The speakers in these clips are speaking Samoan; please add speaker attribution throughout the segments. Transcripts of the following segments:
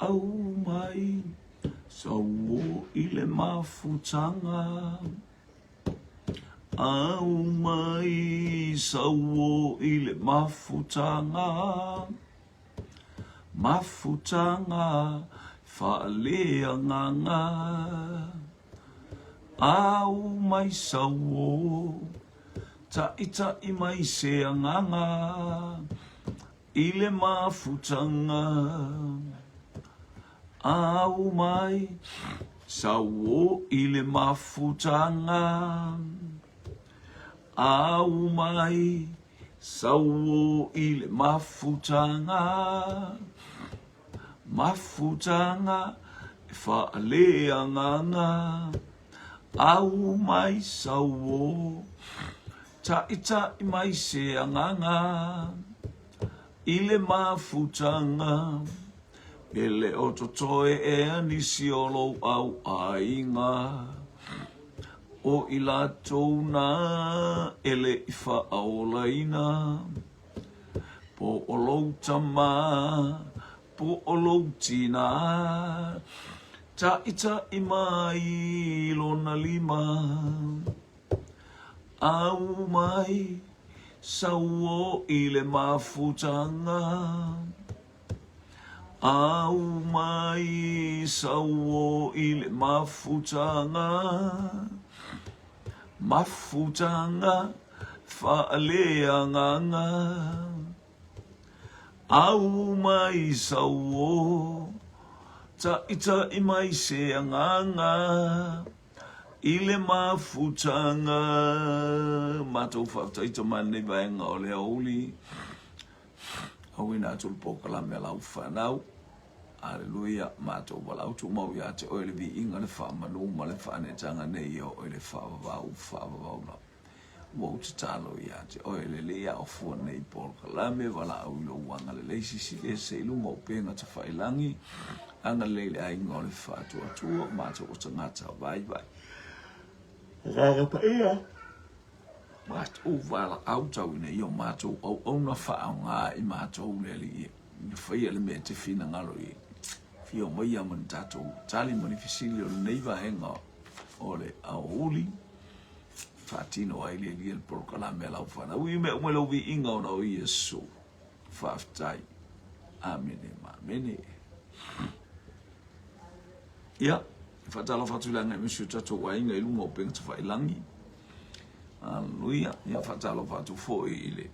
Speaker 1: Aumai sauo i le mafutaga. Aumai sauo i le mafutaga. Mafutaga faaleagaga. Aumai sauo taʻitaʻi mai se agaga. I le mafutaga aumai sauo i le mafutaga aumai sauo i le mafutaga mafutaga e faaleagaga aumai sauo Taʻitaʻi mai se agaga i le mafutaga, E le o totoe ea nisi o lou au aiga, O i latou na e le i faaolaina, Po o lou tama, po o lou tina, Taʻitaʻi mai lona lima. Aumai sauo i le mafutaga. Aumai sauo i le mafutaga. Mafutaga faaleagaga. Aumai sauo taʻitaʻi mai se agaga. I le mafutaga matou faafetai tama lenei vaega o le aoauli auina atu le polokalame a lau fanau. Aleluia, matou valaau tumau ia te oe le viiga, le faamanu ma le faaneetaga nei e oo i le faavavau, faavavau lava. Ua ou tatalo ia te oe le Alii a ofua nei polokalame, valaau i lou agalelei sisili ese i luga o upega tafailagi, agalelei i le aiga o le faatuatua, o matou o tagata vaivai. Agaga Paia, matou valaau tauina i o matou auauna faaaoga i matou le Alii e faia le mea e te finagalo i ai. Fia omaia ma ni tatou tali ma ni fesili o lenei vaega o le aoauli. Faatino ai le Alii le polokalame a lau fanau. Ui mea uma i lou viiga ona o Iesu. Faafetai. Amene ma amene. Ia, faatalofa atu i le agai mai si o tatou aiga i luga o upega tafailagi. Aleluia. Ia, faatalofa atu foi i le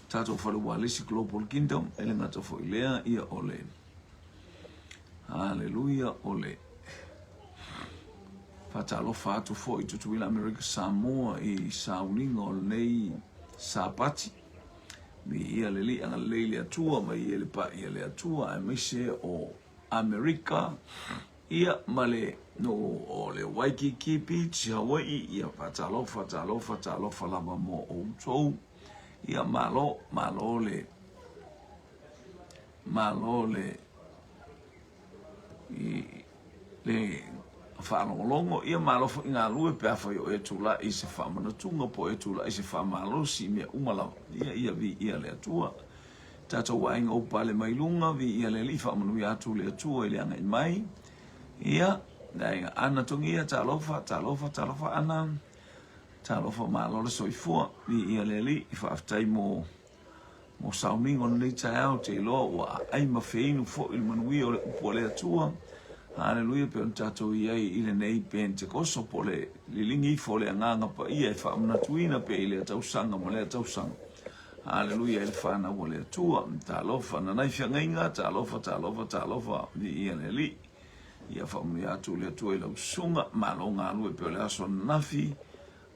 Speaker 1: tatou fale ualesi Global Kingdom. E le gata foi lea, ia o le Haleluia o le faatalofa atu foi i Tutuila Amerika Samoa i sauniga o lenei Sapati. Viia le Alii, agalelei le Atua, mai ia le pa'i a le Atua, aemaise o Amerika, ia ma le nuu o le Waikiki Beach, Hawaii, ia faatalofa, talofa, talofa lava mo outou. Ia malo, malo le Malo le le faalogologo, ia malo foi galue pe afai o e tulai i se faamanatuga po o e tulai i se faamalosi i mea uma lava. Ia, ia viia le Atua. Tatou aiga o pale mai luga, viia le Alii, faamanuia atu le Atua i le agai mai. Ia, le aiga Ana Togia, talofa, talofa, talofa Ana, talofa malo le soifua, viia le Alii, faafetai mo Mo sauniga o lenei taeao, ou te iloa ua aai ma feinu foi le manuia o le upu a le Atua. Haleluia, pei ona tatou i ai i lenei Pentekoso po o le liligi ifo o le Agaga Paia e faamanatuina pea i lea tausaga ma lea tausaga. Haleluia i le fanau a le Atua. Talofa, nanai feagaiga, talofa, talofa, talofa, viia le Alii. Ia faamanuia atu le Atua i lau susuga, malo galue pei o le aso ananafi.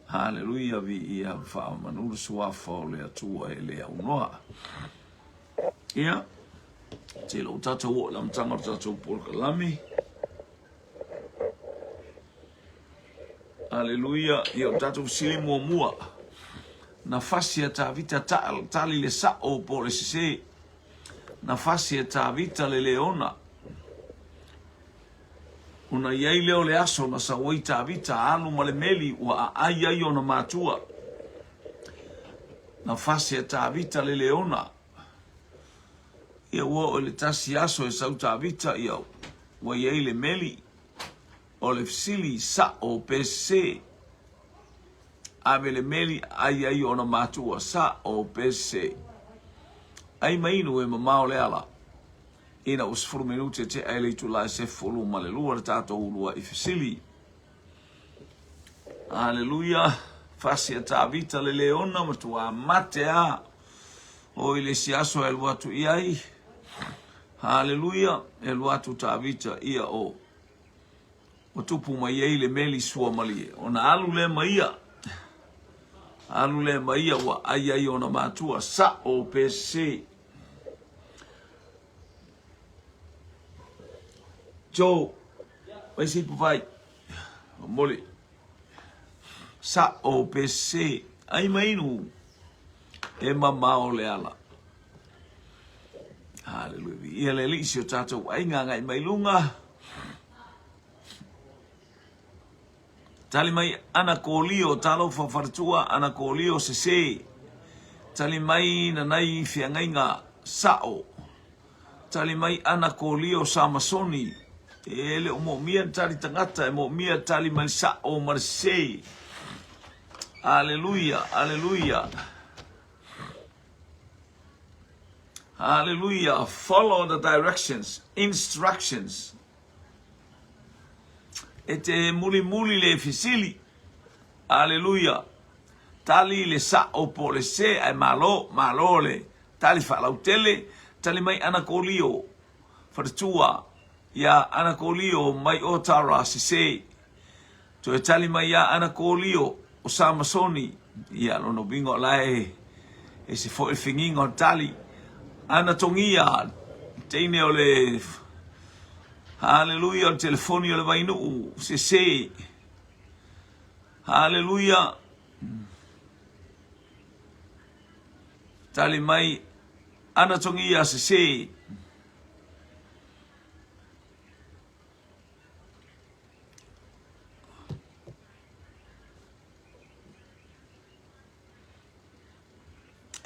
Speaker 1: Haleluia viia faamanu le suafa o le Atua e le aunoa. Ia, te lou tatou oo i le amataga o le tatou polokalame. Haleluia, ia o tatou fesili muamua. Na fasi a Tavita tali le sa'o po o le sesē. Na fasi e Tavita le leona. Ona i ai lea o le aso na sau ai Tavita alu ma le meli ua aai ai ona matua. Na fasi e Tavita le leona. Ia ua oo i le tasi aso e sau Tavita, ia ua i ai le meli o le fesili sa'o pe sesē. Ave le meli ai ai ona matua, sa'o pe sesē. Ai ma inu e mamao le ala. Ina ua 10 minute tea i le itula e 12 le tatou uluai fesili. Aleluia! Fasi a Tavita le leona matua mate a. O i le isi aso e alu atu i ai. Haleluia! E alu atu Tavita ia o ua tupu mai ai le meli sua malie. Ona alu lea ma ia. Alu lea ma ia ua ai ai ona matua. Sa'o pe sesē. Joe, mai se ipu vai. Momoli. Sa'o pe sesē. Ai ma inu. E mamao le ala. Haleluia. Viia le Alii si o tatou aiga agai mai luga. Tali mai ana kolio, talofa faletua, ana kolio sese. Tali mai nanai feagaiga sa'o. Tali mai ana kolio Samasoni. E le o moomia ni tali tagata, e moomia tali mai sa'o ma le sese. Aleluia, aleluia. Hallelujah. Follow the directions, instructions. E te mulimuli le fesili. Aleluia. Tali le sa'o po o le sē ae malo, malo le tali faalautele. Tali mai Anakolio, faletua iā Anakolio mai Otara sesē. Toe tali mai iā Anakolio o Samasoni, ia lona uiga o la e ese foi le fegiga o le tali. Anatogia, le teine o le Haleluia o le telefoni o le Vainuu, sese. Haleluia. Tali mai Anatogia sese.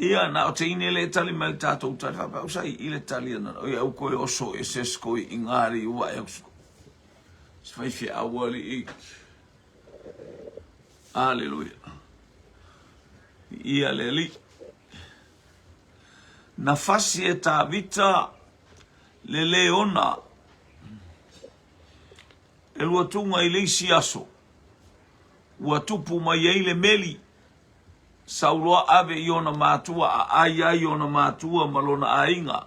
Speaker 1: Ia, na o teine le tali mai le tatou tali faapea, au sai i le tali ana, oi au koe oso e ses koe i ngari ua e au se fai fia awali i. Aleluia. Ia le ali. Na fasi e Tavita le leona e luatuga i le isi aso, ua tupu mai ai le meli, sau loa ave i ona matua a ai ai ona matua ma lona aiga.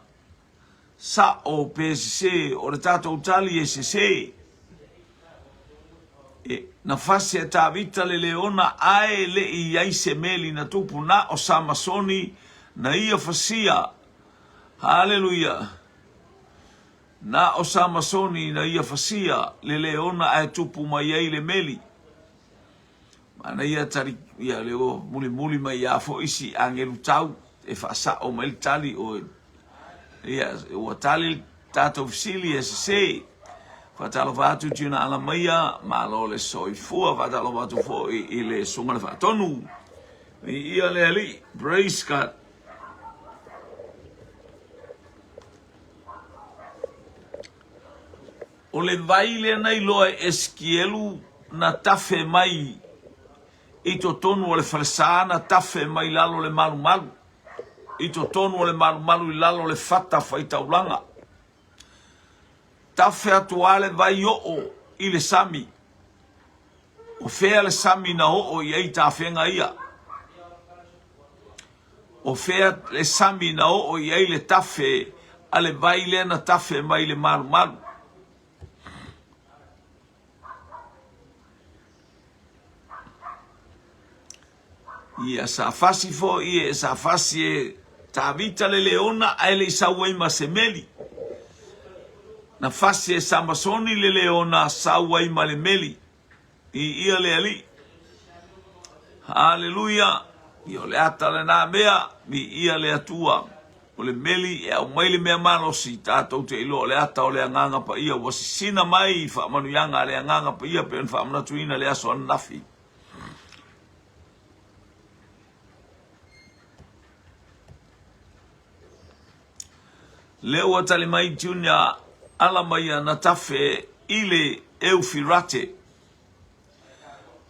Speaker 1: Sa'o pe sesē, o le tatou tali e sesē. E, na fasi e Tavita le leona ae le i i ai se meli na tupu, na o Samasoni na ia fasia. Haleluia! Na o Samasoni na ia fasia le leona ae tupu mai ai le meli. Manaia tali ia le o mulimuli mai ia foi isi agelu tau e faasao mai le tali o ia ua tali le tatou fesili e sese. Faatalofa atu Tuna Alamaia, malo le soifua, faatalofa atu foi i le Susuga le Faatonu. Viia le Alii, praise God. O le vai lea na iloa e Esikielu na tafe mai i totonu o le falesa na tafe mai lalo o le malumalu, i totonu o le malumalu i lalo o le fata faitaulaga. Tafe atu lava le vai oo i le sami. O fea le sami na oo i ai tafega ia? O fea le sami na oo i ai le tafe a le vai lea na tafe mai le malumalu? Ia sa fasi foi e sa fasi e Tavita le leona ae le i sau ai ma se meli. Na fasi e Samasoni le leona sau ai ma le meli. Viia le Alii. Haleluia. Ia o le ata lena mea, viia le Atua. O le meli e aumai le mea malosi, tatou te iloa o le ata o le Agaga Paia ua sisina mai i faamanuiaga a le Agaga Paia pei ona faamanatuina i le aso ananafi. Lea ua tali mai Junior ala mai ana tafe i le Eufirate.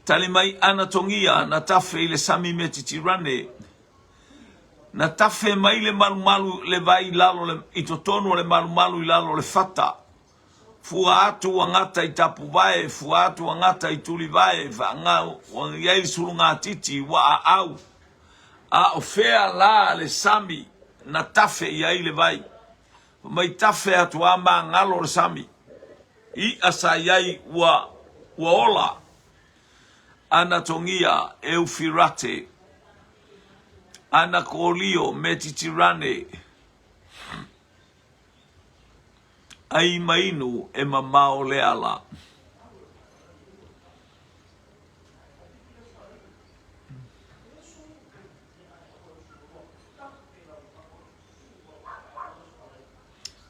Speaker 1: Tali mai Anatogia na tafe i le Sami Metitirane. Na tafe mai le malumalu le vai i lalo le, i totonu o le malumalu i lalo o le fata. Fua atu ua gata i Tapuvae, fua atu ua gata i Tulivae, faagau ua i ai le sulugatiti ua aau. A o fea la le sami na tafe i ai le vai? Fai mai tafe atu a magalo le sami. I'a sa i ai ua ua ola. Anatogia, Eufirate, Anakolio, Metitirane, Ai ma inu e mamao le ala.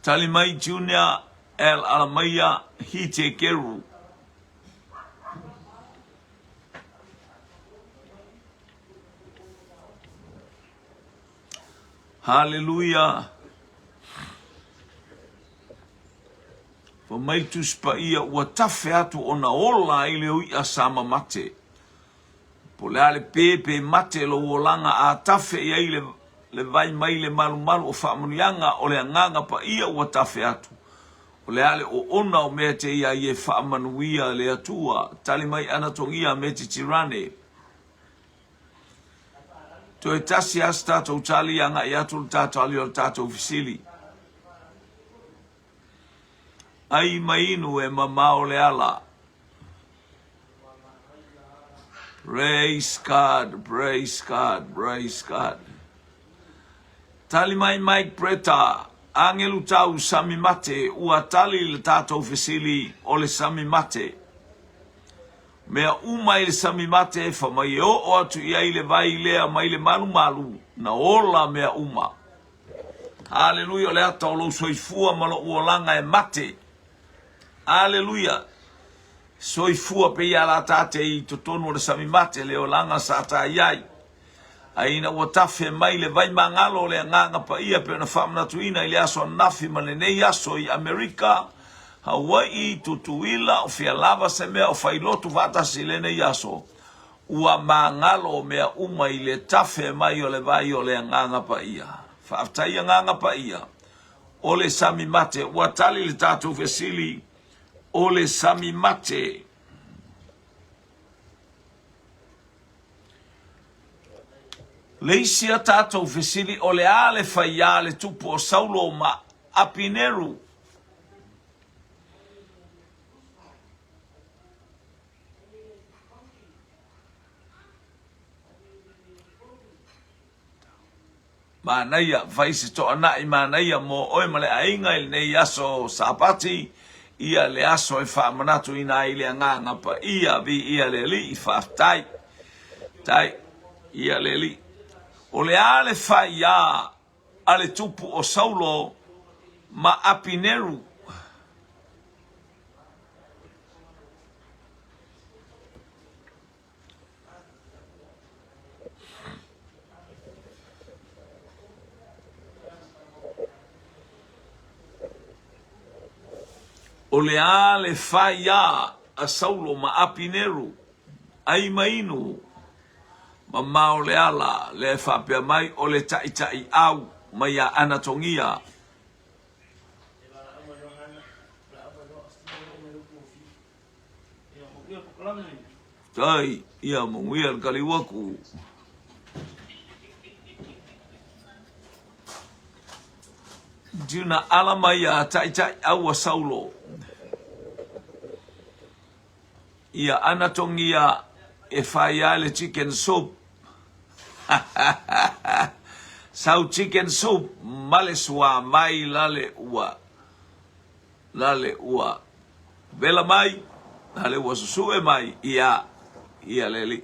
Speaker 1: Tali mai Junior El Alamaia Hite Keru. Haleluia! Fai mai le Tusi Paia, ua tafe atu ona ola i le i'a sa mamate. Po o le a le pē pe mate lou olaga a tafe i ai le, le vai mai le malumalu o faamanuiaga o le Agaga Paia ua tafe atu. O le a le oona o mea te ia i e faamanuia le Atua. Tali mai Anatogia Metitirane. Toe tasi lava se tatou tali agai atu le tatali o le tatou fesili. Ai ma inu e mamao le ala. Praise God, praise God, praise God. Tali mai Mike Bretta, agelu tau sami mate, ua tali le tatou fesili o le sami mate. Mea uma i le sami mate, fa mai e oo atu i ai le vai lea mai le malumalu, na ola mea uma. Aleluia, o le ata o lou soifua ma lou olaga e mate. Aleluia. Soifua pe ia la tate i totonu o le sami mate le olaga sa ta i ai. A ina ua tafe mai le vai magalo o le Agaga Paia pei ona faamanatuina i le aso ananafi ma lenei aso i Amerika, Hawai'i, Tutuila, o fea lava se mea o fai lotu faatasi i lenei aso, ua magalo mea uma i le tafe mai o le vai o le Agaga Paia. Faafetai Agaga Paia o le sami mate. Ua tali le tatou fesili o le sami mate. Le isi a tatou fesili, o le a le faiā le tupu o Saulo ma Apineru? Manaia, fai se toanai manaia mo oe ma le aiga i lenei aso Sapati, ia le aso e faamanatuina ai le Agaga Paia, viia le Alii, faafetai. Tai, ia le Alii. O le a le faiā a le tupu o Saulo ma Apineru? O le a le faiā a Saulo ma Apineru, ai ma inu, mamao le ala, lea e faapea mai o le taʻitaʻi au mai ia Anatogia. Tai, ia manuia le kaliu aku. Juna ala mai a taʻitaʻi au a Saulo. Ia anatongia e whai ai le chicken soup. Sau chicken soup male sua mai lale ua. Lale ua vela mai, lale ua susue mai, ia, ia le Alii.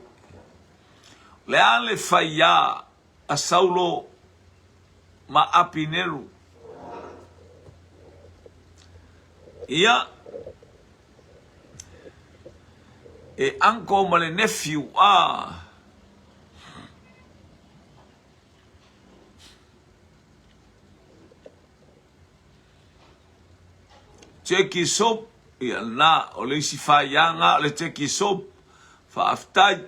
Speaker 1: O le a le faiā a Saulo ma Apineru? Ia, e uncle ma le nephew, a. Turkey soup, ia lena, o le isi faiaga o le turkey soup. Faafetai.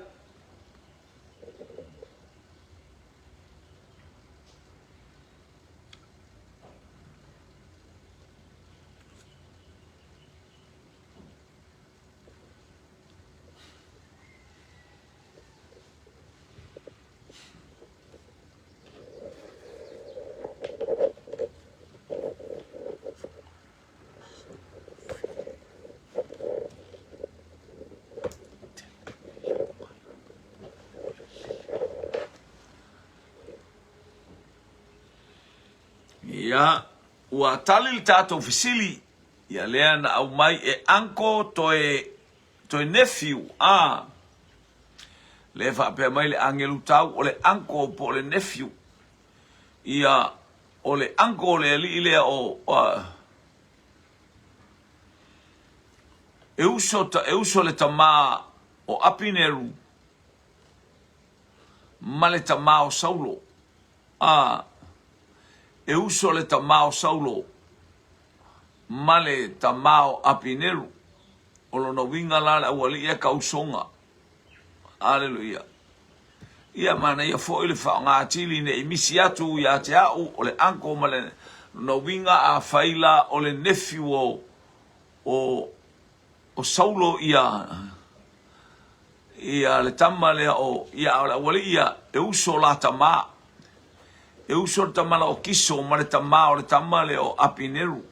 Speaker 1: Ia, ua tali le tatou fesili, ia lea na aumai e uncle toe, toe nephew, a. Lea e faapea mai le agelu tau, o le uncle po o le nephew. Ia, o le uncle o le alii lea o, e uso, e uso le tama o Apineru ma le tama o Saulo. A, e uso le tama o Saulo ma le tama o Apineru. O lona uiga la le aualii e ka usoga. Aleluia. Ia manaia foi le faaaoga atili ne i misi atu ia te au o le uncle ma le lona uiga afai la o le nephew o o o Saulo ia ia le tama lea o ia o le aualii ia e uso la tama e uso le tama la o Kiso ma le tama o le tama lea o Apineru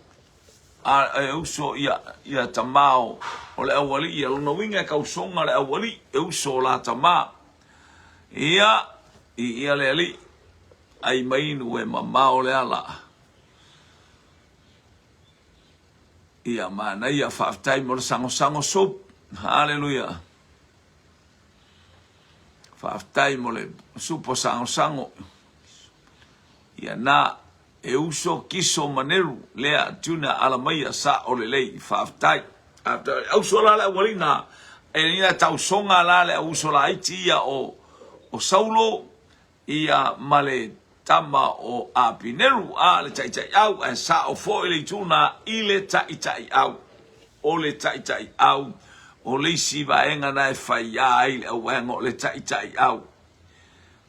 Speaker 1: a e uso ia ia tama o, o le aualii ia lona uiga e kausoga le aualii e uso o la tama ia i ia le alii ai mainu e mamao le ala ia manaia faafetai mo le sagosago soup haleluia faafetai mo le supo sagosago ia na E uso kiso maneru lea tuna ala maia sa o lelei faafetai. Auso la le aualina e ina tausoga la le auso laiti ia o o Saulo ia ma le tama o Apineru a le taitaiau ae sao foi le ituna i le taitaiau o le taitaiau o le isi vaega na e faia ai le auvaega o le taitaiau.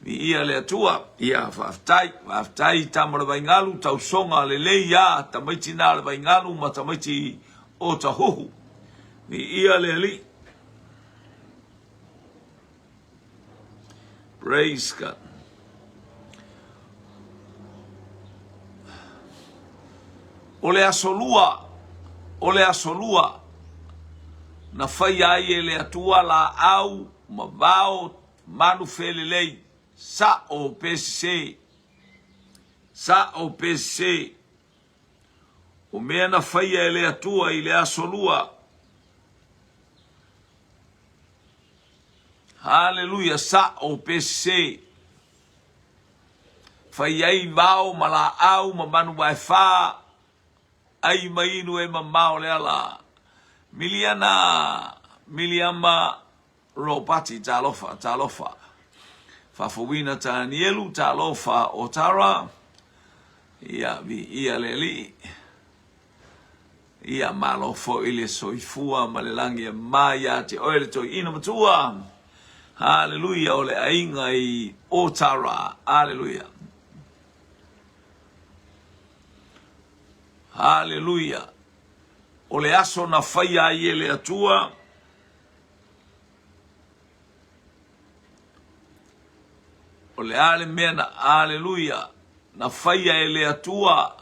Speaker 1: Viia le Atua. Ia, faafetai, faafetai tama o le Vaigalu, tausoga lelei a tamaiti na o le Vaigalu ma tamaiti o Tahuhu. Viia le Alii. Praise God. O le aso lua, o le aso lua, na faia ai e le Atua laau ma vao Manu felelei, sa'o pe sesē, sa'o pe sesē. O mea na faia e le Atua i le aso lua. Haleluia, sa'o pe sesē. Fai ai vao ma laau ma manu vaefā, ai ma inu e mamao le ala. Miliana, Miliama Ropati, talofa, talofa. Faafouina Tanielu, talofa o Tara. Ia, viia le Alii. Ia, malo foi le soifua ma le lagi e mā ia te oe le toeaina matua. Haleluia, o le aiga i Otara. Haleluia. Haleluia. O le aso na faia ai e le Atua, O le a le mea na, aleluia, na faia e le Atua,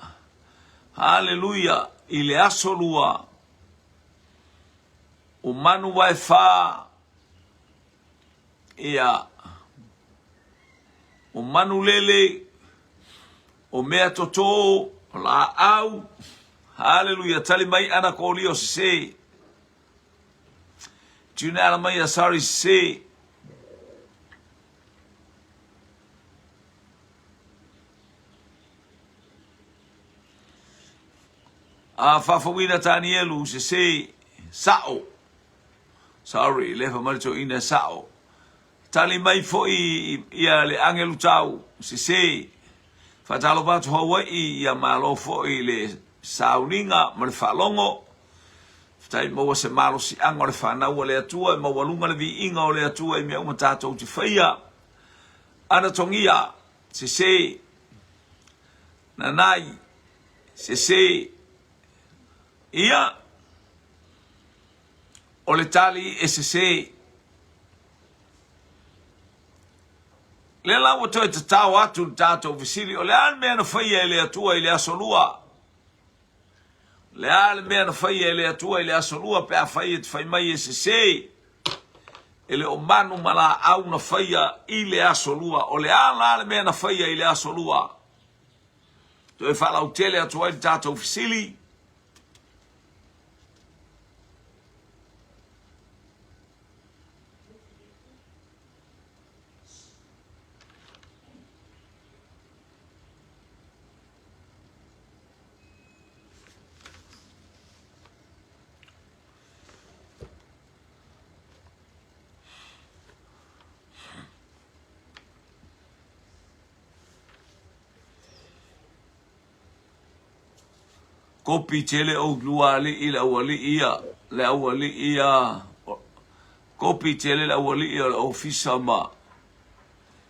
Speaker 1: aleluia, i le aso lua, o manu vaefā, ia, o manu lele, o mea totō, o laau, aleluia, tali mai ana kōlio sesē. Tune ala mai a sorry se. A fafawina Tanielu se se sa'o. Sorry, le fa mai ina sa'o. Tali mai foi ia le angelu tau se se. Whatalofa atu Hawaii ia malo foi le sauniga ma le faalogo. Faafetai maua se malosiaga o le fanau a le Atua e maualuga le viiga o le Atua i mea uma tatou te faia. Anatogia, sese, nanai, sese, ia, o le tali e sese. Lea la ua toe tatao atu le tatou fesili, o le a le mea na faia e le Atua i le Aso Lua? O le a le mea na faia e le Atua i le Aso Lua pe afai e te fai mai e sese? E le o manu ma laau na faia i le Aso Lua. O le a la le mea na faia i le Aso Lua? Toe faalautele atu ai le tatou fesili. Kopi tele outou alii le aualii ia, le aualii ia, kopi tele le aualii o le ofisa ma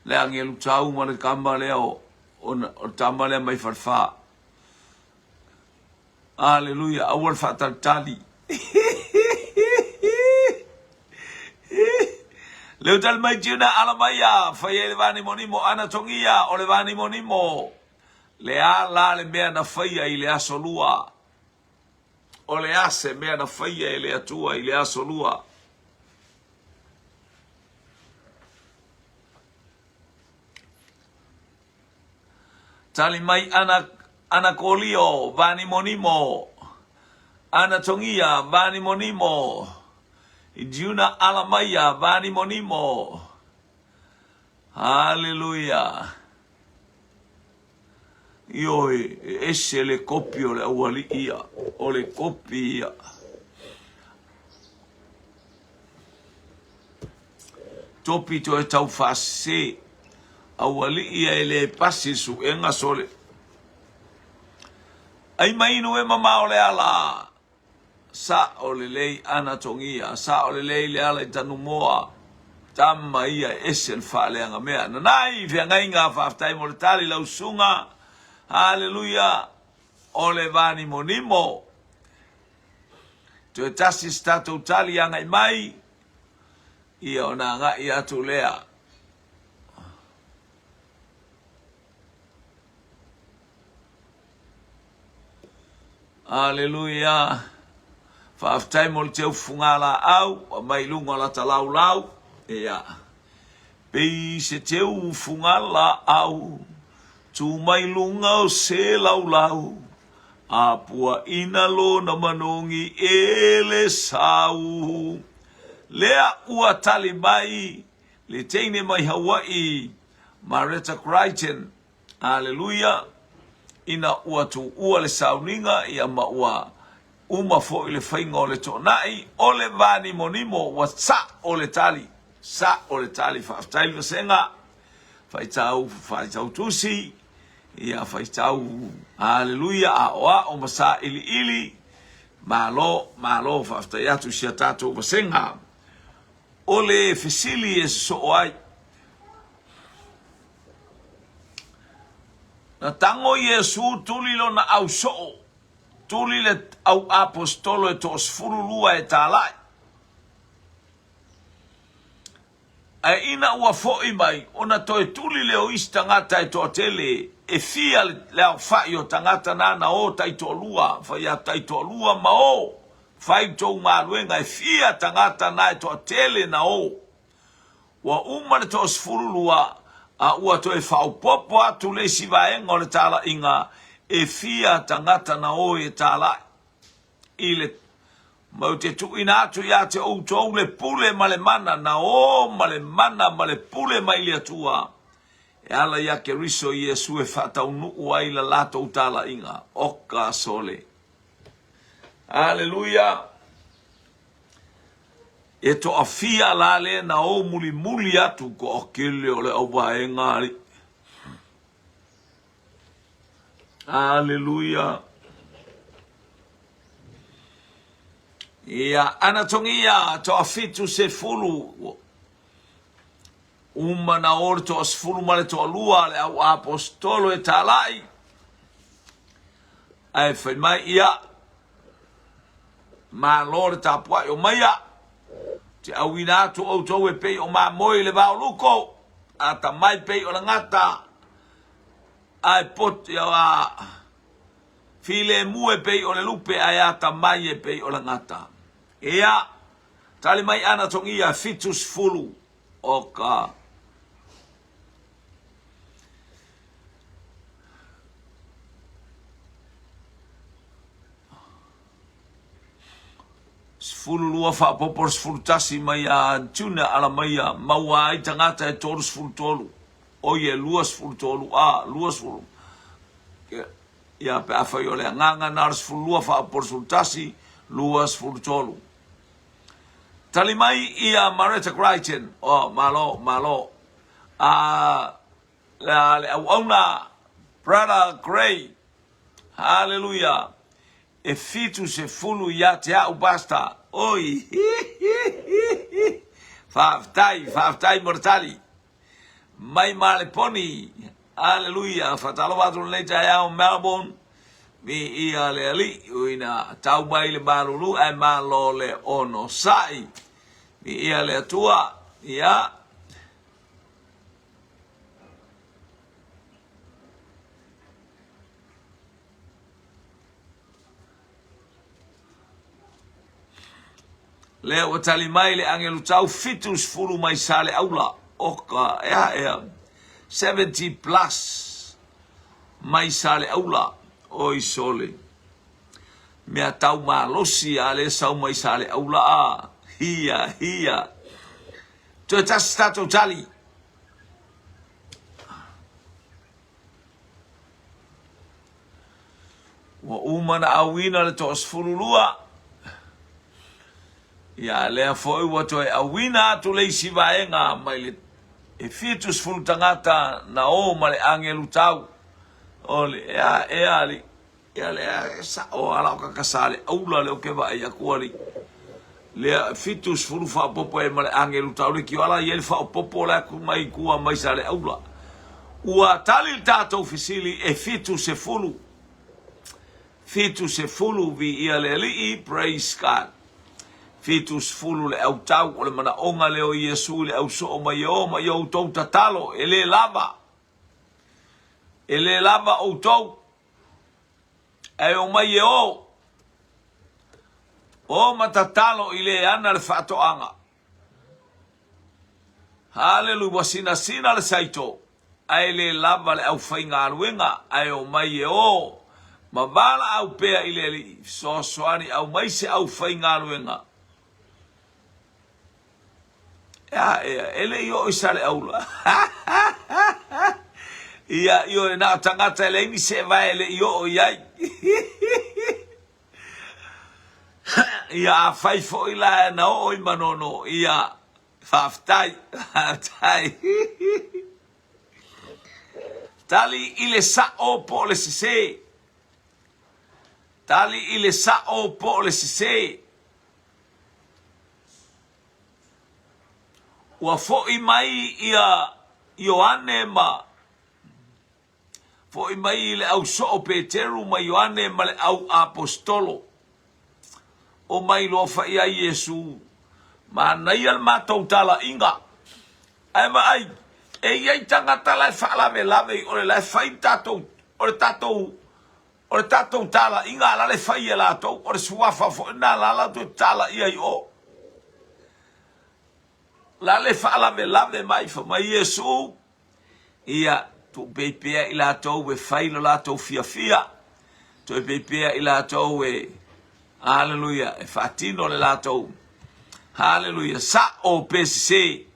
Speaker 1: le agelu tau ma le tama lea o, o le tama lea mai Falefa. Aleluia, aua le faatalitali. Leu tali mai Juna, ala mai ia, fai ai le vanimonimo, ana togia o le vanimonimo. Le a la le mea na faia i le aso lua? O le a se mea na faia e le Atua i le aso lua? Tali mai ana, ana kolio, vanimonimo, ana togia, vanimonimo, Juna ala maia, vanimonimo. Haleluia. Ioe, e ese le kopi o le aualii ia, o le kopi ia. Topi toe tau faasese, aualii ia e le pasi suega sole. Ai mai inu e mamao le ala, Sao lelei ana togia, sao lelei le ala i Tanumoa, tama ia e ese le faaleaga mea. Nanai feagaiga, faafetai mo le tali lau susuga. Haleluia! O le vanimonimo. Toe tasi se tatou tali agai mai, ia ona agai atu lea. Aleluia! Faafetai mo le teu fugalaau ua mai luga o lata laulau. Ia. Pei se teu fugalaau tu mai luga o se laulau a puaina lona manogi e le sau. Lea ua tali mai le teine mai Hawaii, Maretta Crichton, Aleluia! Ina ua tuua le sauniga, ia ma ua uma foi le faiga o le toonai, o le vanimonimo, ua sa'o le tali, sa'o le tali. Faafetai le vasega, faitau, faitau tusi, ia faitau, aleluia, aoao ma sailiili, malo, malo, faafetai atu i si a tatou vasega. O le fesili e sosoo ai, Na tago Iesu tuli lona ausoo, tuli le au aposetolo e toasefulu lua e talai. Ae ina ua foi mai, ona toe tuli lea o isi tagata e toatele, e fia le aofai o tagata nana o taitoalua, fai atu taitoalua ma o, fai tou galuega, e fia tagata na e toatele na o. Ua uma le toasefulu lua, a ua toe faaopoopo atu le isi vaega o le talaiga e fia tagata na o e talai i le Ma ou te tuuina atu ia te outou le pule ma le mana na o ma le mana ma le pule mai le Atua e ala iā Keriso Iesu e faataunuu ai la latou talaiga. Oka sole. Aleluia! E toafia la le na o mulimuli atu toatele o le auvaega alii. Aleluia! Ia, ana togia toa-70, uma na o le toa-10 ma le toalua le au aposetolo e talai, ae fai mai, ia, malo le tapuai o maia, te auina atu outou e pei o mamoe i le vaoluko, atamai pei o le gata, ae poto, ia, Filemu e pei o le lupe ae atamai e pei o le gata. Ia, tali mai ana togia 70 o ka. 12 faaopoopo le 11 mai ia June ala maia maua ai tagata e 33 oi e 23 a 20 Ia, pe afai o le agaga na o le 12 faaopoopo le 11, 23. Tali mai ia Maretta Crichton, oh, malo, malo. A, le, le auauna, Brother Gray, haleluia, e 70 ia te au, Pastor. Oi, hi, hi, hi, hi. Faafetai, faafetai mo le tali. Mai Maleponi, Aleluia, Faatalofa atu lenei taeao Melbourne, Viia le Alii, uina tau mai le malulu ae malo le onosai. Viia le Atua, ia. Lea ua tali mai le agelu tau 70 mai Saleaula, oka, ea ea, 70 plus mai Saleaula, oi sole. Mea tau malosi a le sau mai Saleaula a, hia, hia. Toe tasi tatou tali. Ua uma na auina le toa-12, ia lea foi ua toe auina atu le isi vaega mai le e 70 tagata na o ma le agelu tau. O le ea ea ali, ia le ea sa'o ala o kakasa le aula le o ke vaai aku ali. Lea 70 faaopoopo ai ma le agelu tau le kioala i ai le faaopoopo le aku mai tua mai Saleaula. Ua tali le tatou fesili e 70. 70 viia le Alii, praise God. 70 le autau o le manaoga lea o Iesu i le ausoo mai e o ma i outou tatalo, e le lava. E le lava outou. Ae omai e o. O ma tatalo i le ana le faatoaga. Haleluia, ua sinasina le saito, ae le lava le aufaigaluega, ae omai e o ma valaau pea i le Alii, fesoasoani aumai se aufaigaluega. Ea, ea, e le i oo i Saleaula. Ia, ioe, na o tagata e leai ni seevae e le i oo i ai. Ia, afai foi la na oo i Manono, ia, faafetai, faafetai. Tali i le sa'o po o le sesē. Tali i le sa'o po o le sesē. Ua fo'i mai ia Ioane ma fo'i mai le au soo Peteru ma Ioane ma le au aposetolo. Omai loa fa'i ai Iesu, manaia le matou talaiga. Ae vaai, e i ai tagata la e faalavelave i ole la e fai le tatou, o le tatou O le tatou talaiga a la le fai e latou, o le suafa foi lena la latou e talaia i o. La le faalavelave mai, fai mai Iesu, ia, tuupei pea i latou e fai lo latou fiafia, tuupei pea i latou e, haleluia, e faatino le latou, haleluia, sa'o pe sese.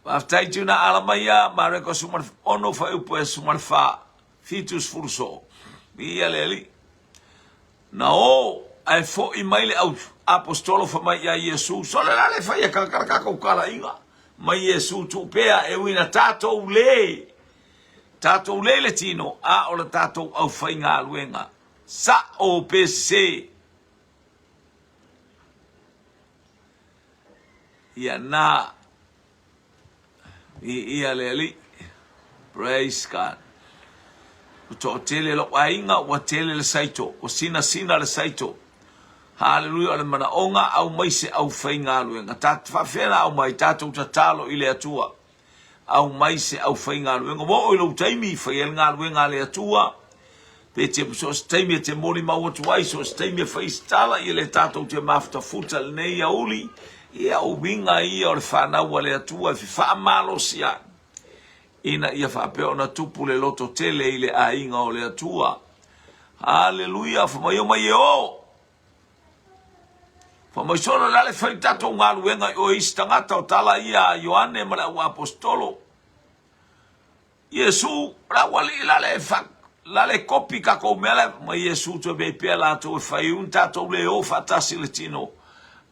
Speaker 1: Faafetai Tuna ala mai a Mareko 16 fuaiupu e 14, 70 soo. Viia le Alii. Na o ae fo'i mai le au aposetolo fai mai ia Iesu, sole la le fai e kalakala tatou talaiga mai Iesu tuu pea e ui na tatou le tatou le le tino a o le tatou aufaigaluega. Sa'o pe sese. Ia na i ia le Alii. Praise God. Ua toatele lou aiga, ua tele le saito, ua sinasina le saito. Haleluia, o le manaoga aumai se aufaigaluega. Ta faafefea na aumai, tatou tatalo i le Atua. Aumai se aufaigaluega. Ua oo i lou taimi, fai ai le galuega a le Atua. Pe te, so o se taimi e te molimau atu ai, so o se taimi e fai se tala, ia le tatou te mafutafuta lenei aoauli. Ia, o uiga ia o le fanau a le Atua e fefaamalosi ai, ina ia faapea ona tupu le loto tele i le aiga o le Atua. Haleluia, fa mai o mai e o. Fa mai solo le ale fai tatou galuega i o isi tagata o tala ia a Ioane ma le au aposetolo. Iesu, la ua lii la le fa, la le kopi tatou mea la ma Iesu toe mei pea latou e fai un tatou le o faatasi le tino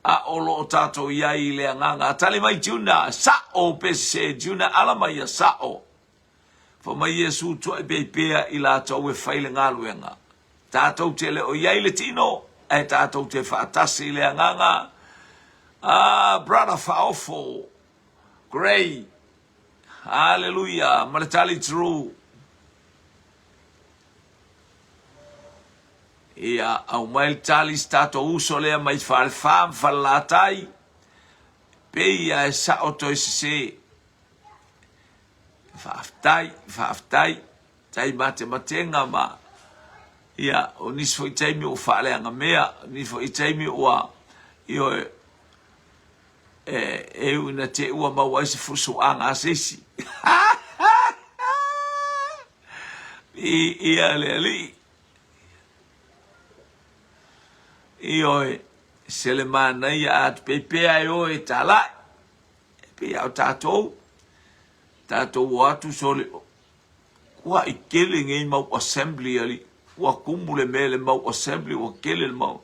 Speaker 1: a o lo o tatou i ai i le agaga. Tali mai Juna, sa'o pe sese Juna ala mai ia sa'o. Fa mai Iesu tuai pei pea i latou e fai le galuega. Tatou te le o i ai le tino, ae tatou te faatasi i le agaga. Ah, brother Faofo, Gray, Haleluia, ma le tali true. Ia, aumai le tali si tatou uso lea mai Falefa ma Falelatai, pei ia e sa'o toe sese. Faafetai, faafetai, tai matematega ma ia, o nisi foi taimi ua faaleaga mea, o nisi foi taimi ua, ioe, e ui ina te ua maua ai se fusuaga a se isi. I ia le Alii. Ioe, se le manaia a te peipea e o e talai. E pei a o tatou, tatou o atu sole, ua i kele nei mau assembly ali, ua kumu le mea le mau assembly, ua kele le mau.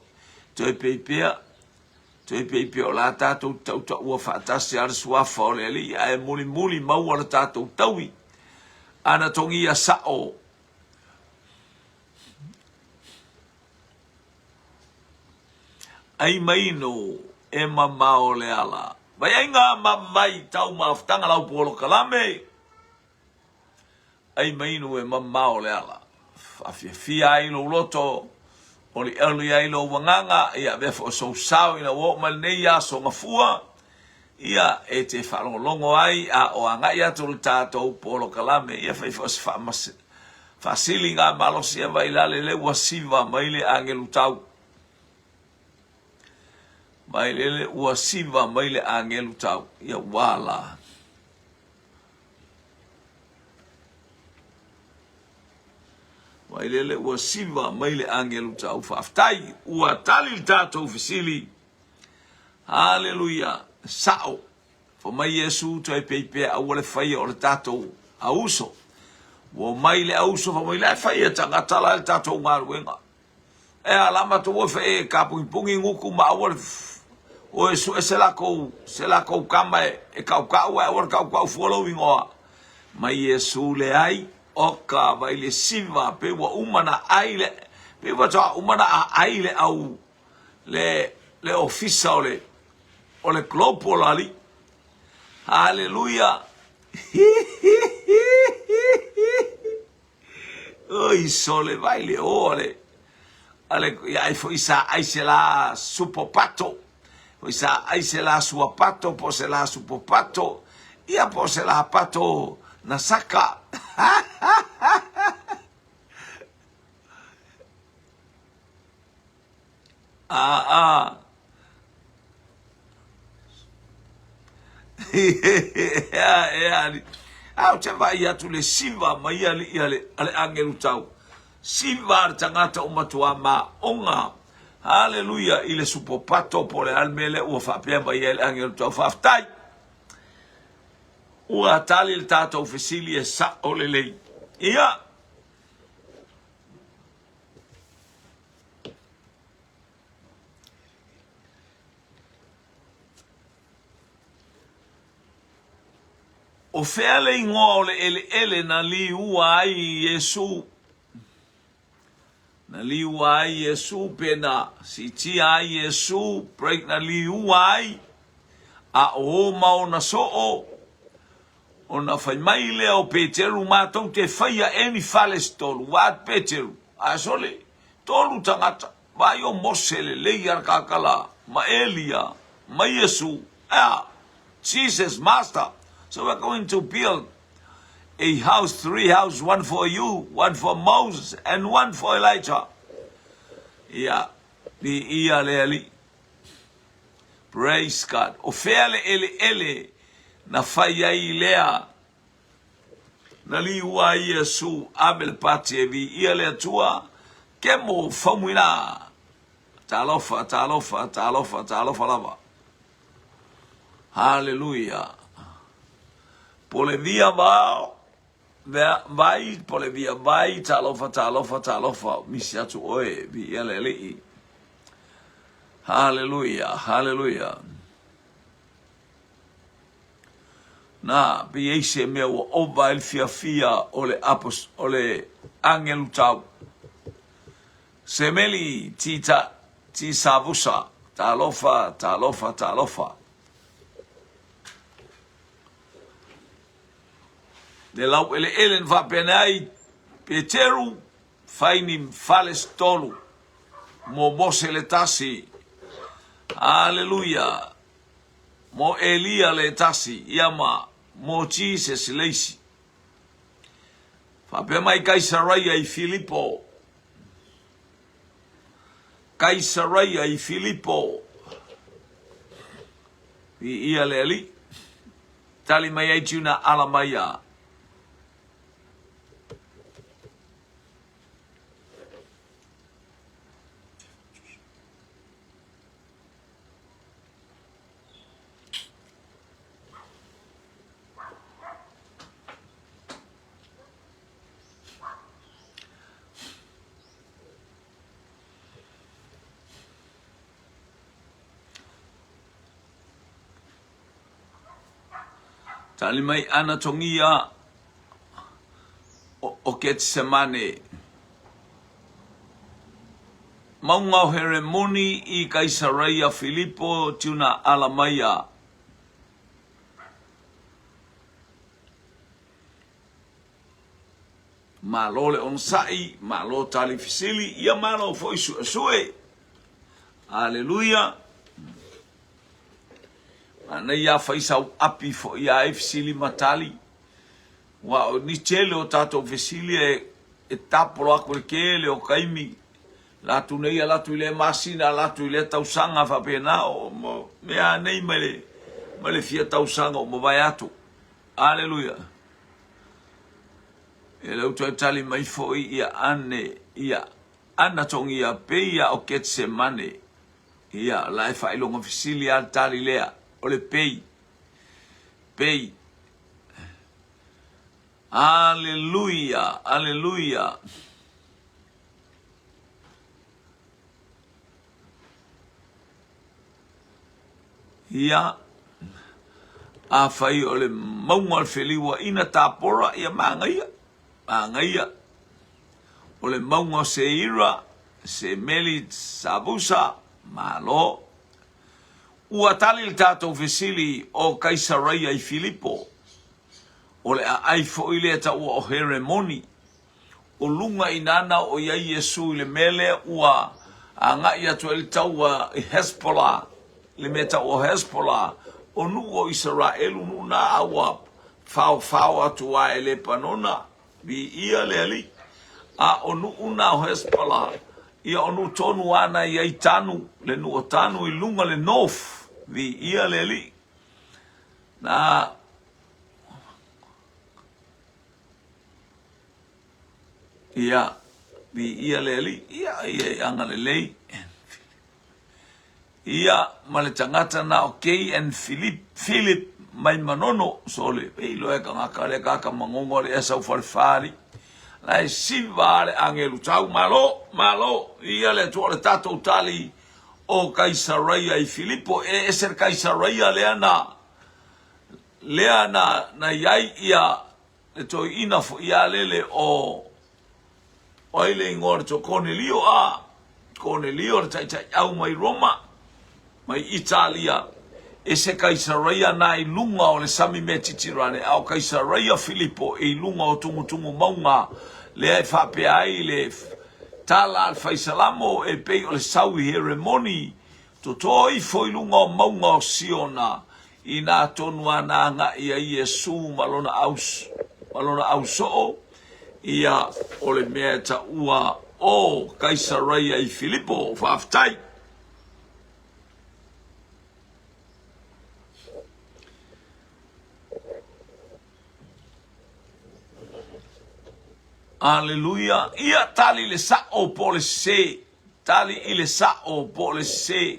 Speaker 1: Toe peipea, Toe pei pea o la tatou tautaua faatasi a le Suafa o le Alii, ae mulimuli maua le tatou taui. Ana togia sa'o. Ai maino e mamao le ala. Vaiaiga ma vai tau mafutaga lau polokalame. Ai mainu e mamao le ala. Faafiafia ai lou loto, olioli ai lou agaga, ia avea foi o sou sao ina ua oo mai lenei aso gafua, ia e te faalogologo ai a o agai atu le tatou polokalame, ia fai foi o se faasiliga malosi ia vailale le ua siva mai le agelu tau. Vailele ua siva mai le agelu tau, ia ua la. Vailele ua siva mai le agelu tau faafetai ua tali le tatou fesili. Haleluia! Sa'o. Fai mai Iesu toe peipea aua le faia o le tatou auso. Ua omai le auso fai mai la e fai e tagata la le tatou galuega. E a la matou o e e kapugipugi gutu ma aua le o e sue se lakou se lakou kama e, e kaukau ae aua le kaukau fua lou igoa. Mai Iesu leai, oka vai le siva pe ua uma na ai le pe ua toa uma na aai le au le le ofisa o le o le global ali. Haleluia. Oi sole vai le o ale ale ia ai foi sa ai se la supo pato foi sa ai se la sua pato po se la supo pato ia po se la pato na saka. Ah, ah. Ea, ea, ali. A o te vaai atu le siva mai alii a le, a le agelu tau. Siva a le tagata o matua maoga. Haleluia i le supopato po le a le mea lea ua faapea mai ai le agelu tau. Faafetai. Ua tali le tatou fesili e sa'o lelei. Ia. O fea le igoa o le eleele na liua ai Iesu? Na liua ai Iesu pe na siitia ai Iesu, break na liua ai, a o ma ona soo, ona fai mai lea o Peteru, matou te faia e ni fale se tolu, ua atu Peteru, a sole, tolu tagata, vaai o Mose lelei a le kakala, ma Elia, ma Iesu, ea, Jesus Master, so we're going to build a house, three house, one for you, one for Moses, and one for Elijah. Ia, ni ia le alii. Praise God. O fea le eleele na fai ai lea na liua ai Iesu ave le pati e viia le Atua kemo faumuina. Talofa, talofa, talofa, talofa lava. Haleluia. Polevia vao, vea, vai, polevia vai, talofa, talofa, talofa, misi atu oe, viia le alii. Haleluia, haleluia. Na, pe i ai se mea ua ova ai le fiafia o le apos, o le agelu tau. Semeli tita tisavusa, talofa, talofa, talofa. Le laueleele na faapena ai Peteru, fai ni fale se tolu mo Mose le tasi. Aleluia. Mo Elia le tasi, ia ma mo Jesus le isi. Faapea mai Kaisaraia i Filipo. Kaisaraia i Filipo. I ia le alii. Tali mai ai Tuna ala mai a. Tali mai ana tongia o Ketsemane. Maunga o Heremoni i Kaisareia Filipo tiuna ala mai a. Malo le onosai, malo tali fesili, ia malo foi suesue. Aleluia. Manaia fai sau api foi ia ai fesili ma tali. Ua o ni tele o tatou fesili e, e tapolo aku le kele o kaimi. Latu nei a latu i le masina, a latu i le tausaga faapena o mo mea nei mai le, mai le fia tausaga o mavae atu. Aleluia. E lau toe tali mai foi ia ane, ia ana tongia pei a o Ketsemane. Ia, la e faailoga fesili a le tali lea, o le pei. Pei. Aleluia, aleluia. Ia, afai o le mauga o le feliuaina tapora, ia magaia, magaia. O le mauga o Seira, Semeli, Savusa, malo. Ua tali le tatou fesili o Kaisaraia i Filipo, o le aai foi lea taua o Heremoni. O luga i nana o i ai Iesu i le mea lea ua agai atu ai le taua i Hespola, le mea tau o Hespola, o nuu o Isaraelu, nuu na a ua faofao atu a e Lepanona, viia le Alii. A o nuu na o Hespola, ia o nuu tonu a na i ai Tanu, le nuu o Tanu i luga le north, viia le Alii. Na Ia, viia le Alii, ia, ia i agalelei. Ia, ma le tagata na o KN Philip, Philip mai Manono, sole, e iloa e kangaka le kaka mangongo le esa u falefali. La e siva le angelu tau, malo, malo, ia le atua le tatou tali o Kaisaraia i Filipo, e ese le Kaisaraia lea na, lea na, na iai ia le toeaina foi ia lele o. O ai le igoa o le toa Konelio a Konelio le taitaiau mai Roma mai Italia e se Kaisaraia na i luga o le sami Metitirane a o Kaisaraia Filipo e i luga o tumutumu mauga lea e faapea ai le tala a le Faisalamo e pei o le sau i Heremoni Toto ifo i luga o mauga o Siona, inā tonu ana agai ai Iesu ma lona au, ma lona ausoo, ia o le mea e taua o Kaisaraia i Filipo. Faafetai. Aleluia. Ia tali le sao po o le sese. Tali i le sao po o le sese.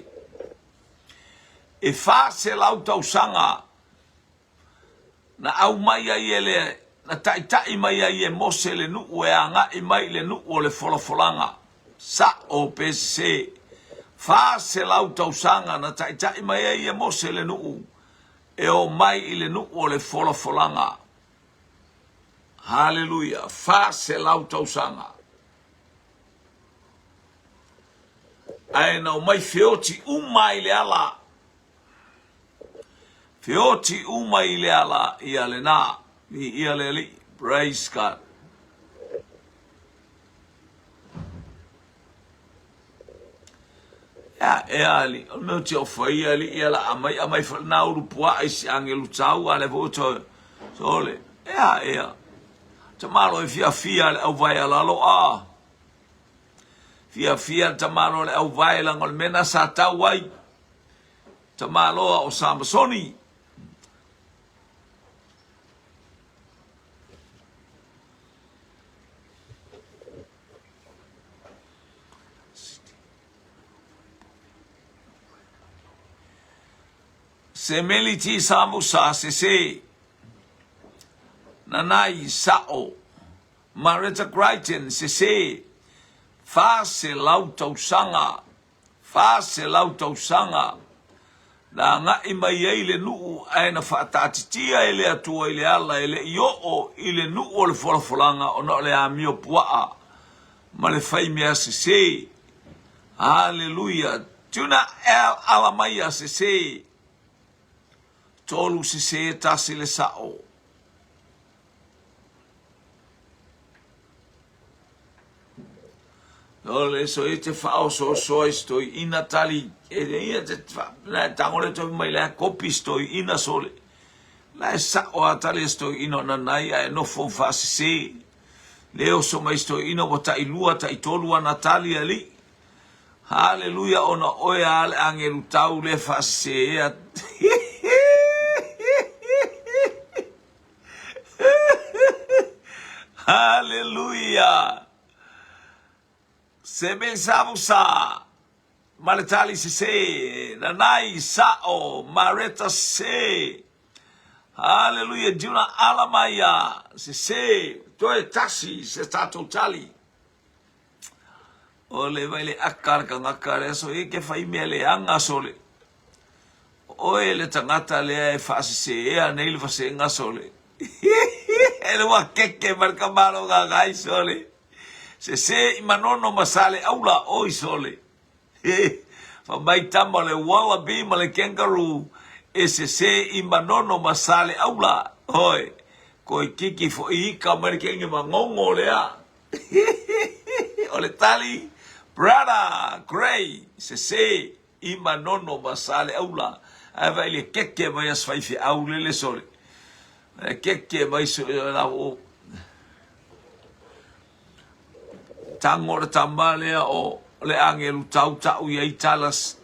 Speaker 1: E 400 tausaga na aumai ai e le na taitai mai ai e Mose le nuu e agai mai i le nuu o le folafolaga. Sao pe sese. 400 tausaga na taitai mai ai e Mose le nuu e o mai i le nuu o le folafolaga. Haleluia! 400 tausaga. Ae na omai feoti uma i le ala. Feoti uma i le ala ia lena. Viia le Alii. Praise God. Ea, ea ali, o le mea o te ofai ia ali, ia la amai, amai whalena uru pua ai si angelu tau, a le fo to, sole, ea, ea. Tamalo e fia fia le au vai a lalo a. Fia fia le tamalo le au vai langa o le mena sa tau ai. Tamaloa o Samasoni. Semeli ti samusa sese nanai sa'o Mareta Crichton sese 400 tausaga 400 tausaga na agai mai ai le nuu ae na faataatitia e le Atua i le ala e le i oo i le nuu o le folafolaga ona o le amio puaa ma le fai mea sese. Haleluia! Tuna el ala mai a sese. Tolu sese tasi le sa'o. O le so e te whaososoa i stoi ina tali e ia te la tango le tofi mai la kopi stoi ina sole la e sao a tali stoi ina na nai a e nofo whaasese le oso mai stoi ina wa tai lua tai tolu ana tali ali Haleluia ona oe a le angelu tau le whaasese ea Haleluia! Se me savusa ma le tali sese, nanai sa'o mareta sese. Haleluia, Juna ala mai a sese, toe tasi se tatou tali. O le vai le aka le kangaka le aso e ke fai mea leaga sole. Oe le tagata lea e faasesea nei le vasega sole. E le ua keke ma le kamalo gagai sole. Sese i Manono ma Saleaula oi sole. Fa mai tama le wallaby ma le kangaroo e sese i Manono ma Saleaula oi. Koi kiki foi ika mai le kenge mangongo lea. O le tali, Brother Gray, sese i Manono ma Saleaula. Ae vai le keke mai as faifeau lele sole. E keke mai so la o tango le tama lea o le agelu tau tau i ai talas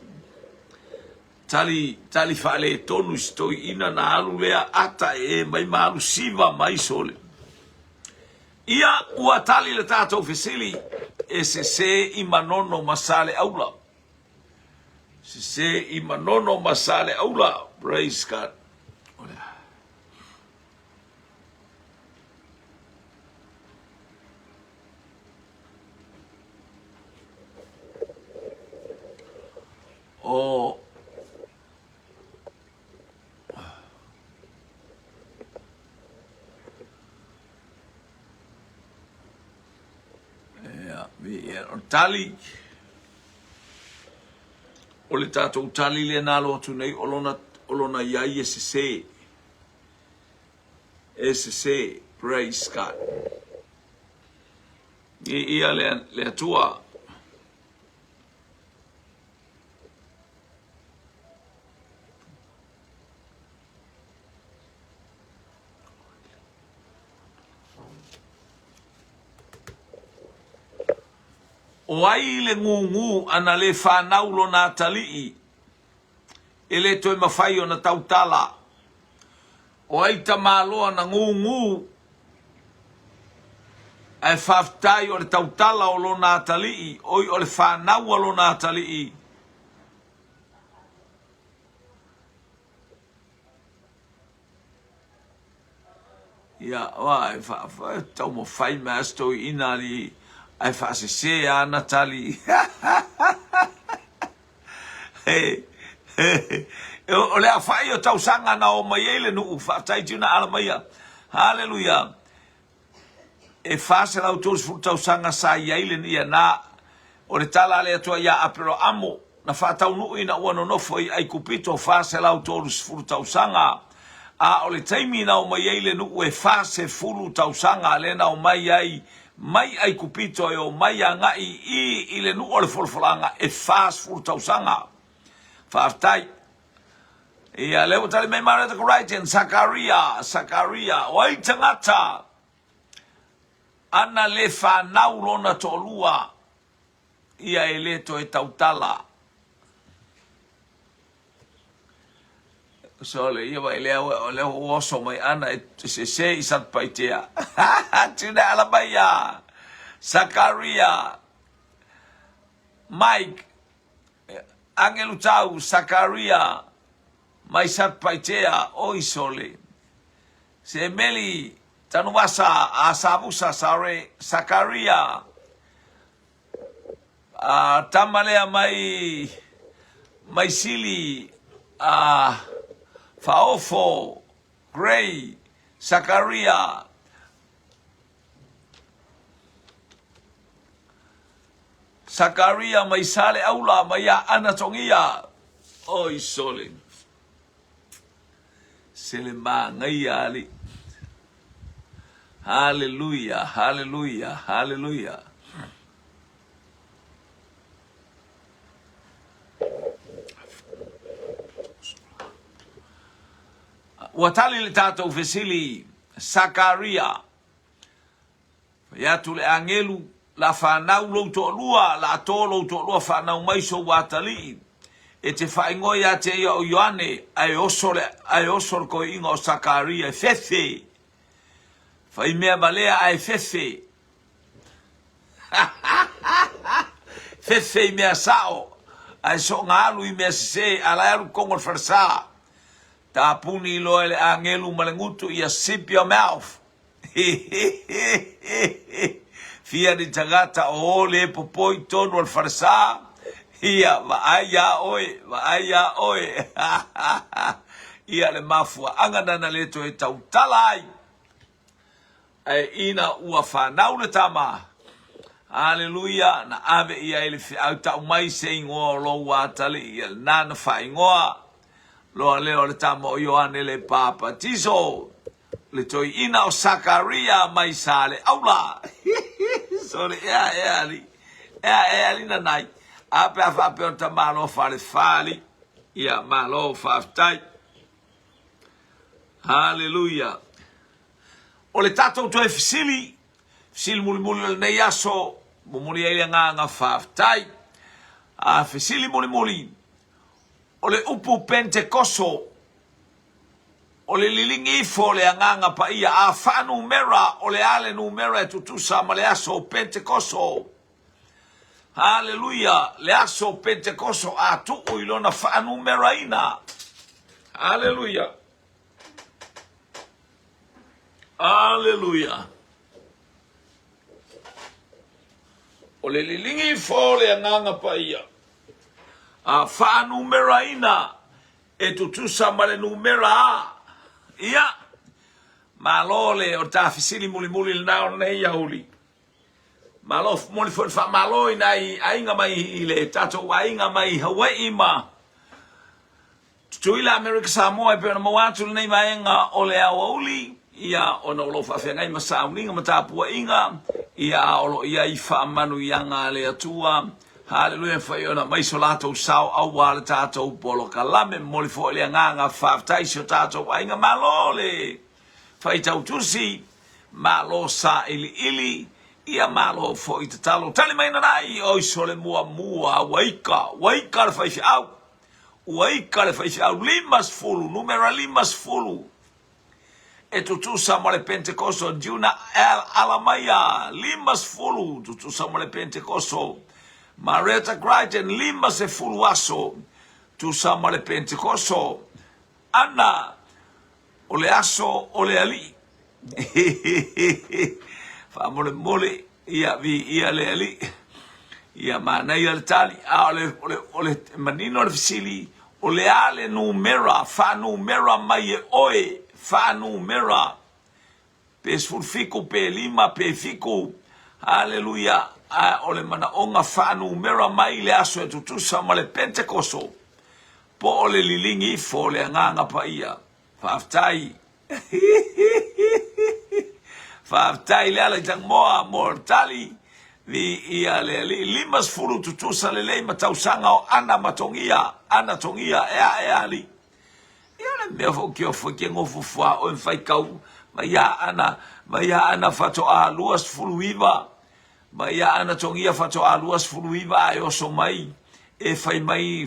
Speaker 1: tali tali faaletonu i se toeaina na alu lea ata e mai ma alu siva mai sole. Ia ua tali le tatou fesili e sese i Manono ma Saleaula. Sese i Manono ma Saleaula. Praise God. O Ia, o le tali, o le tatou tali lea na alo atu nei, o lona, o lona iai e sese. E sese, praise God. I ia le, le Atua. O ai le gūgū ana le whanau lona atalii, e le toe mawhai ona tautala. O ai tamaloa na gūgū, ae faafetai o le tautala o lona atalii, oi o le whanau a lona atalii. Ia, oa, e fa, fa, taumafai mai a si toeaina alii, ae faasese ana tali. O le aofai o tausaga na oo mai ai le nuu, faafetai Tiuna Alamaia. Haleluia. E 430 tausaga sa i ai le ia na o le tala a le Atua ia Aperoamo na faataunuu ina ua nonofo i Aikupito 430 tausaga, a o le taimi na omai ai le nuu e 40 tausaga lea na omai ai mai Aikupito e omai agai i i le nuu o le folafolaga e 40 tausaga. Faafetai. Ia, lea ua tali mai Mariota Crichton, Sakaria, Sakaria, o ai tagata ana le fanau lona toalua, ia e le toe tautala. Sole, ia vai lea o lea ua oso mai ana e sese i Satupaitea. Tuna ala mai ia. Sakaria, Mike, Agelu Tau, Sakaria, mai Satupaitea, oi sole. Se Meli, Tanuvasa, a Savusa, Sare, Sakaria, a tama lea mai mai Sili, a Faofo, Gray, Sakaria, Sakaria mai Saleaula mai ia Anatogia. Oi sole. Se le māngaia ali. Haleluia, haleluia, haleluia. Ua tali le tatou fesili, Sakaria. Fai atu le agelu, La fanau lou toalua, la to lou toalua fanau mai sou atalii, e te faaigoa ia te ia o Ioane, ae oso le, ae oso le toeaina o Sakaria e fefe. Fai mea valea ae fefe. Fefe i mea sao, ae soona alu i mea sese, a la e alu i totonu o le falesa. Tapuni loa e le agelu ma le gutu ia zip your mouth. Fia ni tagata o o le popo i tonu o le falesa, ia, vaai iā oe, vaai iā oe. Ia le mafuaaga nana le toe tautala ai. Ae ina ua fanau le tama, Aleluia, na ave i ai le feau tau mai se igoa o lou atalii, ia lena na faaigoa loa lea o le tama o Ioane le Papatiso. Le toeaina o Sakaria mai Saleaula. Sole, ea, ea, ali. Ea, ea, ali nanai. A pe a faapea o tamaloa falefa, ali. Ia, malo, faafetai. Haleluia. O le tatou toe fesili, fesili mulimuli o lenei aso, momoli ai le agaga faafetai. A fesili mulimuli, o le upu Pentekoso, O le liligi ifo o le Agaga Paia, a faanumera, o le a le numera e tutusa ma le aso o Pentekoso? Haleluia! Le aso o Pentekoso a tuu i lona faanumeraina. Haleluia! Haleluia! O le liligi ifo o le Agaga Paia, a faanumeraina E tutusa ma le numera a. Ia, malo le o ta fesili mulimuli lena o lenei auli. Malo momoli foi le faamalo i nai aiga mai i le tatou aiga mai Hawaii ma Tutuila, Amerika Samoa e pei ona maua atu lenei vaega o le aoauli, ia ona o lo o faafeagai ma sauniga ma tapuaiga, ia a o lo o i ai faamanuiaga a le Atua. Haleluia, e mafai ona aumai so latou sao aua le tatou polokalame. Momoli foi le agaga faafetai i si o tatou aiga. Malo le faitau tusi, malo sailiili, ia malo foi tatalo. Tali mai nanai, oi sole muamua, ua ika, ua ika le faifeau. Ua ika le faifeau 50, numera 50, e tutusa ma le Pentekoso, Juna L. Alamaia, 50, tutusa ma le Pentekoso, Marietta Crichton, 50 aso, tusa ma le Pentekoso, Ana, o le aso o le Alii. Faamolemole, ia viia le Alii. Ia manaia le tali, a o le, o le, o le manino le fesili, o le a le numera, faanumera mai e oe, faanumera, pe 17, pe 5, pe 7, haleluia, a o le manaoga faanumera mai le aso e tutusa ma le Pentekoso, po o le liligi ifo o le Agaga Paia. Faafetai. Faafetai Leala i Tagomoa mo le tali. Viia le Alii. 50 tutusa lelei ma tausaga o Ana ma Togia. Ana Togia, ea ea Alii. Ia o le mea foi ke foi ke ngofo fua o fai kau mai ia Ana, mai ia Ana fatoa 29, mai ia Ana Togia fatoa 29 ae oso mai e fai mai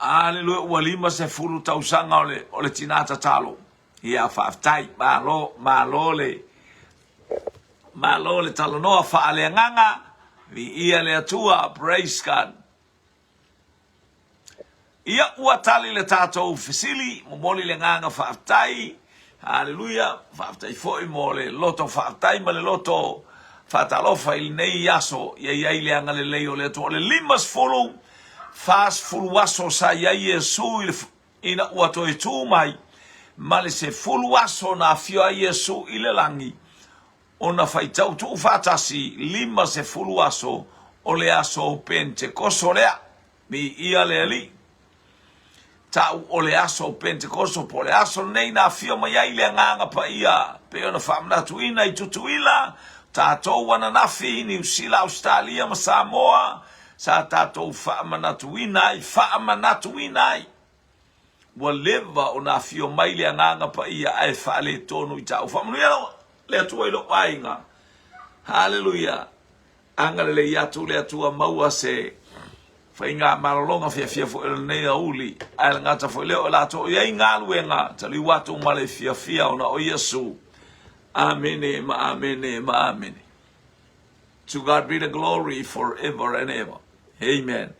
Speaker 1: Aleluia, ua 50 tausaga o le, o le tinā tatalo. Ia, faafetai, malo, malo le, malo le talanoa faaleagaga, viia le Atua, praise God. Ia, ua tali le tatou fesili, momoli le agaga faafetai, Haleluia! Faafetai foi mo le loto faafetai ma le loto faatalofa i lenei aso. Ia i ai le agalelei o le Atua. O le 50, 40 aso sa i ai Iesu i le, ina ua toe tu mai, ma le 10 aso na afio ai Iesu i le lagi, ona faitau tuufaatasi 50 aso o le aso Pentekoso lea. Viia le Alii. Ta'u o le aso o Pentekoso po o le aso lenei na afio mai ai le Agaga Paia, pei ona faamanatuina i Tutuila, tatou ananafi, Niu Sila, Ausetalia ma Samoa, sa tatou faamanatuina ai, faamanatuina ai. Ua leva ona afio mai le Agaga Paia ae faaletonu i ta'u. Faamanuia le Atua i lou aiga. Haleluia. Agalelei atu le Atua maua se faiga malologa fiafia foi o lenei aoauli, ae le gata foi lea o latou i ai galuega taliu atu ma le fiafia ona o Iesu. Amene ma amene ma amene. To God be the glory forever and ever. Amen.